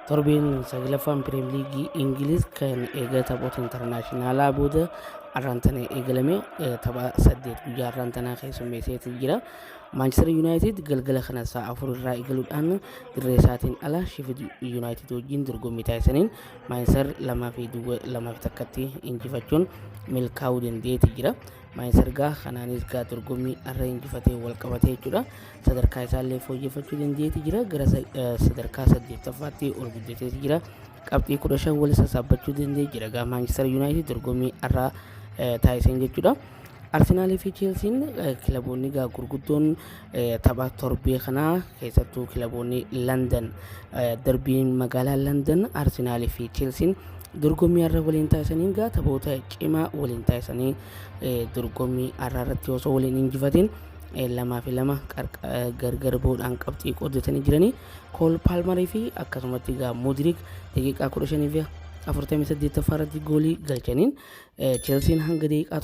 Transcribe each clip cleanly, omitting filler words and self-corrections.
Torbeen saglaffaan Pirimeer Liigii Ingiliz kan eega taphoota intarnaashinaalaa booda har'aan tana eegalame tapha 8 guyyaa har'aan tanaa keessummeesseeti jira. Maanchister Yuunaayitid galgala kana sa'a 4 irraa eegaluudhaan dirree isaatiin ala Sheffield Yuunaayitid wajjin dorgommii taasisaniin Maanchister 2 fi 2 fi 1tti injifachuun milkaa'uu danda'eeti jira. Maanchister gaa kanaanis gaa dorgommii har'a injifatee wal qabatee jechuudha. Sadarkaa isaallee fooyyeffachuu danda'eeti jira. Gara sadarkaa saddeettaffaatti ol guddateeti jira. Qabxii 15 wal sassaabbachuu danda'ee jira. Gaa Maanchister Yuunaayitid dorgommii har'a taasisan jechuudha. Arsenaalii fi Cheelsiin, kilaboonni gaa gurguddoon tapha torbee kanaa, keessattuu kilaboonni London, darbiin magaalaa London, Arsenaalii fi Cheelsiin dorgommii har'a waliin taasisaniin gaa taphoota cimaa waliin taasisanii dorgommii har'a irratti osoo waliin injifatiin 2 fi 2 gargar bahuudhaan qabxii qooddatanii jiranii. Kool Paalmarii fi akkasumatti gaa Mudrik daqiiqaa 15 fi 48ffaa irratti goolii galchaniin Cheelsiin hanga daqiiqaa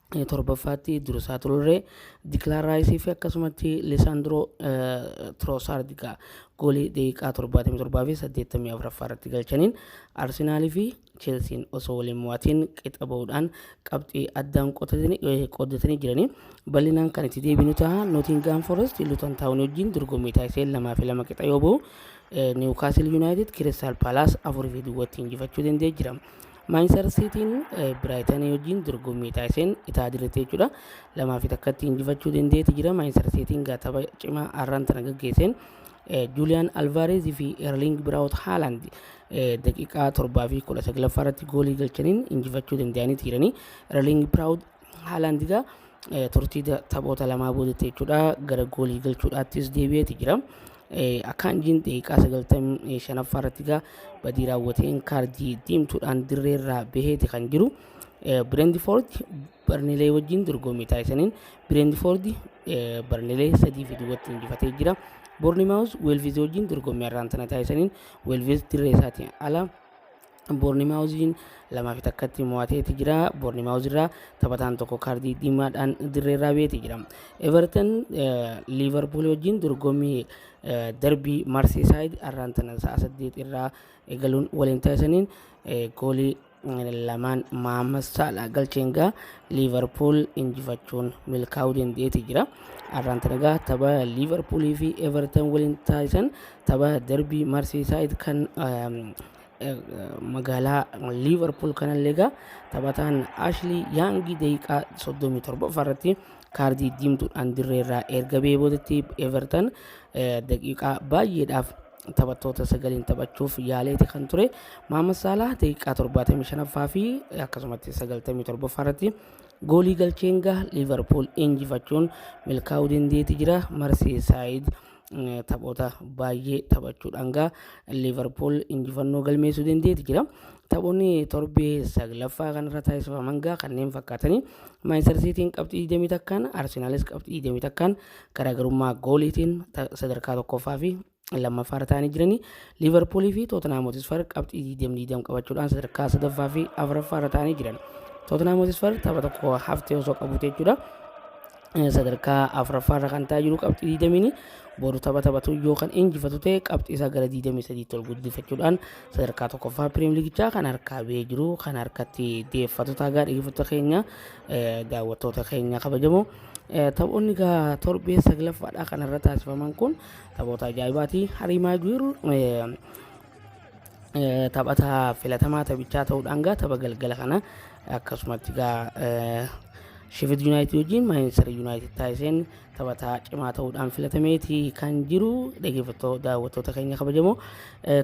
77ffaatti dursaa turre. Diklaan Raayisii fi akkasumatti Lisaandroo Troosaard gaa goolii daqiiqaa 77 fi 84ffaa irratti galchaniin Arsenaalii fi Cheelsiin osoo waliin mo'atiin qixa bahuudhaan qabxii addaan qooddatanii jiranii. Bal'inaan kan itti deebinu ta'a. Nootingaam Forest Luton Taawun wajjin dorgommii taasisee 2 fi 2 qixa yoo bahu, Niwukaasil Yuunaayitid Kiristaal Paalaas 4 fi 0tti injifachuu danda'ee jira. Maanchister Siitiin Biraayitanii wajjin dorgommii taasiseen itaa dirrete jechuudha. 2 fi 1tti injifachuu danda'eeti jira. Maanchister Siitiin gaa tapha cimaa har'aan tana gaggeesseen Juuliyaan Alvaareezii fi Erling Biraawut Haaland daqiiqaa 7 fi 19ffaa irratti goolii galchaniin injifachuu danda'aniiti jiranii. Erling Biraawut Haaland gaa turtii taphoota lamaa boodatti jechuudha gara goolii galchuudhaattis deebi'eeti jira. Akaanjiin daqiiqaa 95ffaa irratti gaa badii raawwateen kaardii diimtuudhaan dirreerraa baheeti kan jiru. Brentford Barnilee wajjin dorgommii taasisaniin Brentford Barnilee 3 fi 0tti injifatee jira. Bournemouth Wolves wajjin dorgommii har'aan tana taasisaniin Wolves dirree isaatiin ala Bournemouth 2 fi 1tti mo'ateeti jira. Bournemouth irraa taphataan tokko kaardii diimaadhaan dirreerraa baheeti jira. Everton Liverpool wajjin dorgommii darbii Merseyside har'aan tana sa'a 8 irraa eegaluun waliin taasisaniin goolii lamaan Mohammad Salah galcheen gaa Liverpool injifachuun milkaa'uu danda'eeti jira. Har'aan tana gaa tapha Liverpoolii fi Everton waliin taasisan, tapha darbii Merseyside kan magaalaa Liverpool kanallee gaa taphataan Ashley Young daqiiqaa 37 irratti kaardii diimtuudhaan dirreerraa erga bahee boodatti Everton daqiiqaa baay'eedhaaf taphattoota sagaliin taphachuuf yaaleeti kan ture. Mohammad Salah daqiiqaa 75ffaa fi akkasumatti 97ffaa irratti goolii galcheen gaa Liverpool injifachuun milkaa'uu danda'eeti jira. Merseyside taphoota baay'ee taphachuudhaan gaa Liverpool injifannoo galmeessuu danda'eeti jira. Taphoonni torbee saglaffaa kanarra taasifaman gaa kanneen fakkaatanii, Maanchister Siitiin qabxii 21n, Arsenaalis qabxii 21n garaagarummaa gooliitiin sadarkaa tokkoffaa fi lammaffaa irra ta'anii jiranii. Liverpoolii fi Tottenham Hotspur qabxii 20 20 qabachuudhaan sadarkaa sadaffaa fi afuraffaa irra ta'anii jiran. Tottenham Hotspur tapha tokko haftee osoo qabuute jechuudha. Sadarkaa afuraffaa irra kan ta'aa jiru qabxii 20, boru tapha taphatu yoo kan injifatu ta'e qabxii isaa gara 23tti ol guddifachuudhaan sadarkaa tokkoffaa Pirimeer Liigichaa kan harkaa ba'ee jiru kan harkatti deeffatu ta'a. Dhaggeeffattoota keenya, daawwattoota keenya kabajamoo, taphoonni gaa torbee saglaffaadhaa kanarra taasifaman kun taphoota ajaa'ibaati. Harii Maaguweer taphataa filatamaa taphichaa ta'uudhaan gaa tapha galgala kana akkasumatti gaa Sheffield United wajjin Manchester United taasiseen taphataa cimaa ta'uudhaan filatameeti kan jiru. Dhaggeeffattoota, daawwattoota keenya kabajamoo,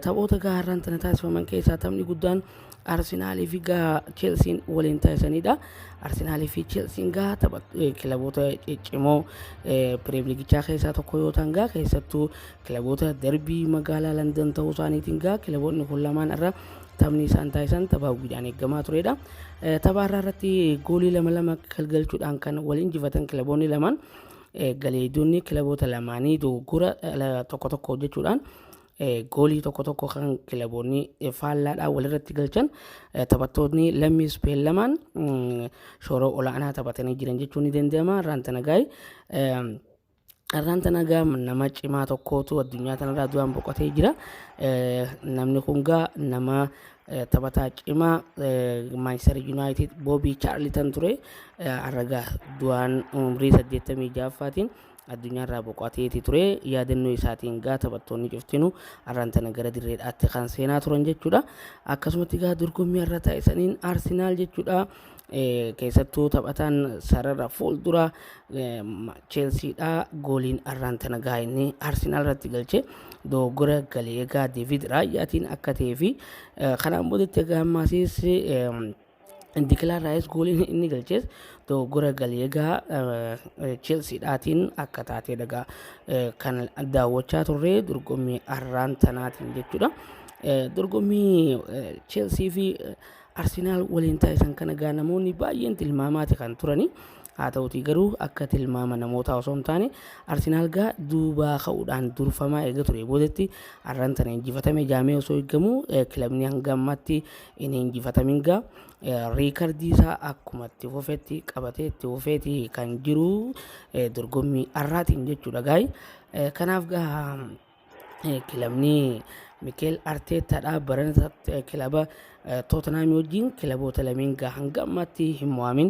taphoota gaa har'aan tana taasifaman keessaa taphni guddaan Arsenaalii fi gaa Cheelsiin waliin taasisanidha. Arsenaalii fi Cheelsiin gaa tapha kilaboota ciccimoo Pirimeer Liigichaa keessaa tokko yoo ta'an, gaa keessattuu kilaboota darbii magaalaa London ta'uu isaaniitiin gaa kilaboonni kun lamaan irra taphni isaan taasisan tapha hawwiidhaan eegamaa turedha. Tapha har'aa irratti goolii lama lama galchuudhaan kan wal injifatan kilaboonni lamaan, galeeyyidoonni kilaboota lamaanii dogoggora tokko tokko hojjechuudhaan goolii tokko tokko kan kilaboonni faallaadhaan walirratti galchan, taphattoonni lammii Ispeen lamaan shoora olaanaa taphatanii jiran jechuun ni danda'ama. Raantanagaay Har'aan tana gaa nama cimaa tokkootu addunyaa tanarraa du'aan boqotee jira. Namni kun gaa nama taphataa cimaa Manchester United Bobby Charlton ture. Har'a gaa du'aan umrii 86ffaatiin addunyaarraa boqoteeti ture. Yaadannoo isaatiin gaa taphattoonni cuftinuu har'aan tana gara dirreedhaatti kan seenaa turan jechuudha. Akkasumatti gaa dorgommii har'a taasisaniin Arsenaal jechuudha. Keessattuu taphataan sarara fuuldura Cheelsiidha gooliin har'aan tana gaa inni Arsenaal irratti galche dogoggora galee egaa Deevid Raayyaatiin akka ta'ee fi kanaan boodatti egaa ammaasiis Dikilaan Raayis gooliin inni galches dogoggora galee egaa Cheelsiidhaatiin akka taatee dhagaa kan daawwachaa turre dorgommii har'aan tanaatiin jechuudha. Dorgommii Cheelsii fi Arsenaal waliin taasisan kana egaa namoonni baay'een tilmaamaati kan turani. Haa ta'utii garuu akka tilmaama namootaa osoo hin taane Arsenaal gaa duubaa ka'uudhaan durfamaa eega ture boodatti har'aan tana injifatame jaamee osoo eegamu kilabni hanga ammaatti hin injifatamin gaa riikardii isaa akkuma itti fufetti qabatee itti fufeeti kan jiru dorgommii har'aatiin jechuudha gaayi. Kanaaf gaa kilabni Mikeel Arteettaadha barana kilaba Tootenaamii wajjin kilaboota lameen gaa hanga ammaatti hin mo'amin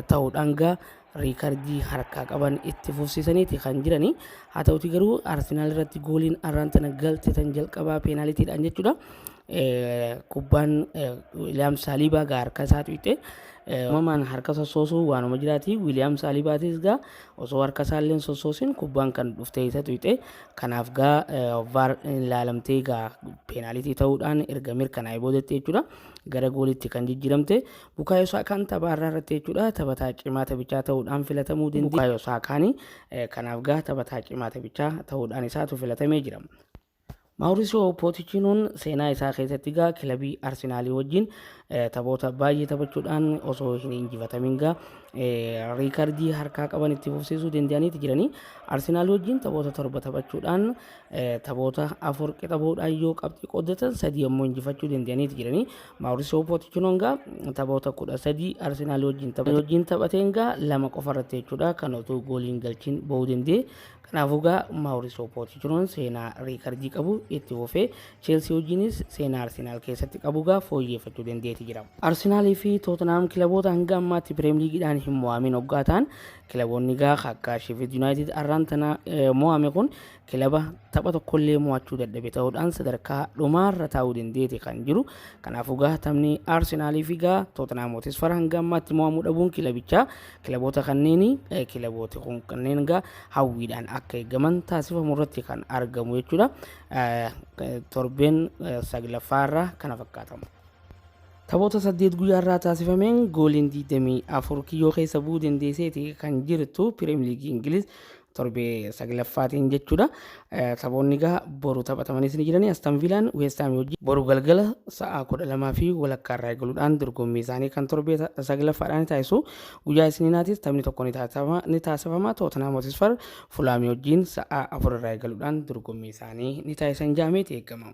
ta'uudhaan gaa riikardii harkaa qaban itti fufsiisaniiti kan jirani. Haa ta'uti garuu Arsenaal irratti gooliin arraan tana galte tan jalqabaa peenaalitiidhaan jechuudha. Kubbaan Wiiliyaam Saaliibaa gaa harka isaa tuqxe. Uumamaan harka sossoosuu waanuma jiraati. Wiiliyaam Saaliibaatis gaa osoo harka isaallee hin sossoosin kubbaan kan dhuftee isa tuqxe. Kanaaf gaa VAR ilaalamtee gaa peenaalitii ta'uudhaan erga mirkanaa'ee boodetti jechuudha gara goolitti kan jijjiiramte. Bukaayoo Saakaan tapha har'aa irratti jechuudha taphataa cimaa taphichaa ta'uudhaan filatamuu danda'e. Bukaayoo Saakaani kanaaf gaa taphataa cimaa taphichaa ta'uudhaan isaatu filatamee jira. Maawurisiyoo Pootichiinoon seenaa isaa keessatti gaa kilabii Arsenaalii wajjin taphoota baay'ee taphachuudhaan osoo hin injifatamin gaa riikardii harkaa qaban itti fufsiisuu danda'aniiti jiranii. Arsenaal wajjin taphoota 7 taphachuudhaan taphoota 4 qixa bahuudhaan yoo qabxii qooddatan 3 ammoo injifachuu danda'aniiti jiranii. Maawurisiyoo Pootichinoon gaa taphoota 13 Arsenaal wajjin taphateen gaa 2 qofa irratti jechuudha kan otoo gooliin galchiin bahuu danda'e. Kanaafuu gaa Maawurisoo Pootichinoon seenaa riikardii qabu itti fufee Cheelsii wajjinis seenaa Arsenaal keessatti qabu gaa fooyyeeffachuu dandeeti jira. Arsenaalii fi Tootenaam kilaboota hanga ammaatti Pireem Liigiidhaan hin mo'amin hoggaa ta'an kilaboonni gaa akka Sheffield Yunaayitid arraan tana mo'ame kun kilaba tapha tokkollee mo'achuu dadhabe ta'uudhaan sadarkaa dhumaarra taa'uu dandeeti kan jiru. Kanaafuu gaa taphni Arsenaalii fi gaa Tootenaam Hootisfar hanga ammaatti mo'amuu dhabuun kilabichaa Kilaboota kanneeni kilabooti kun kanneen egaa hawwiidhaan akka eegaman taasifamu irratti kan argamu jechuudha. Torbeen saglaffaa irraa kana fakkaata. Taphoota 8 guyyaa irraa taasifameen gooliin 24 kiyyoo keessa bu'uu dandeesseeti kan jirtu Piriim Liigii Ingiliz torbee saglaffaatiin jechuudha. Taphoonni egaa boru taphatamanis ni jirani. Aston Villaan West Ham wajjin boru galgala sa'a 12:30 irraa eegaluudhaan dorgommii isaanii kan torbee saglaffaadhaan ni taasisu. Guyyaa Isniinaatis taphni tokko ni taasifama. Tootenhaam Hotspur Fulaamii wajjin sa'a 4 irraa eegaluudhaan dorgommii isaanii ni taasisan jedhameeti eegama.